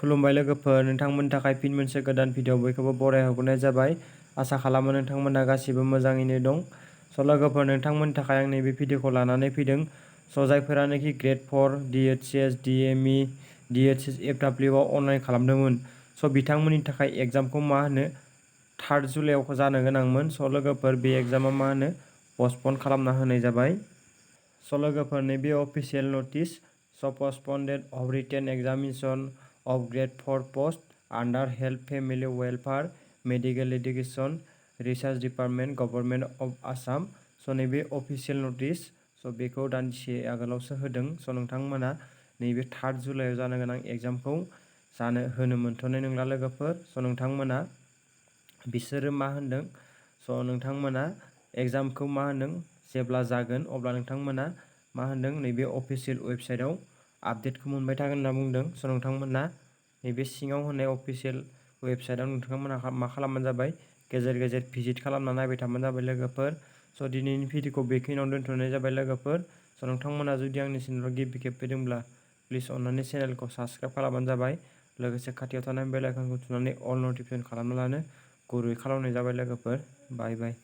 खुलुमबाय लोगोफोर, नोंथांमोननि थाखाय फिन मोनसे गोदान भिडिअ बयखौबो बरायहरनाय जाबाय। आसा खालामो नोंथांमोना गासिबो मोजाङैनो दं। लोगोफोर, नोंथांमोननि थाखाय आं नैबे भिडिअखौ लानानै फैदों। जायफोरानोखि ग्रेड 4 DHS, DME, DHSFW आव अनलाइन खालामदोंमोन। बिथांमोननि थाखाय एग्जामखौ 3 जुलाइआव जानो गोनांमोन। लोगोफोर, बे एग्जामा पस्टपन खालामना होनाय जाबाय। लोगोफोर, नैबे official notice postponed of written examination of grade 4 post under health family welfare medical education research department government of assam। नैबे अफिसियेल नटिस बेखौ दानदिसे आगोलावसो होदों। नोंथांमोना नैबे 3 जुलाइआव जानो गोनां एग्जामखौ होनो मोनथ'नाय नंला लोगोफोर। नोंथांमोना बिसोरो मा होनदों? नोंथांमोना एग्जामखौ जेब्ला जागोन अब्ला नोंथांमोना नैबे अफिसियेल वेबसाइटआव आपडेटखौ मोनबाय थागोन होनना बुंदों। नोंथांमोना नैबे सिङाव होनाय अफिसियेल वेबसाइटआव नोंथांमोना मा खालामबानो जाबाय, गेजेर गेजेर भिजिट खालामना नायबाय थाबानो जाबाय लोगोफोर। दिनैनि भिडिअखौ बेखिनियावनो दोनथ'नाय जाबाय लोगोफोर। नोंथांमोना जुदि आंनि चेनेलाव गिबि खेब फैदोंब्ला प्लिज अननानै चेनेलखौ साबस्क्राइब खालामबानो जाबाय। लोगोसे खाथियाव थानाय बेल आइकनखौ थुनानै अल नटिफिकेसन खालामना लानो गुरै खालामनाय जाबाय लोगोफोर। बाय बाय।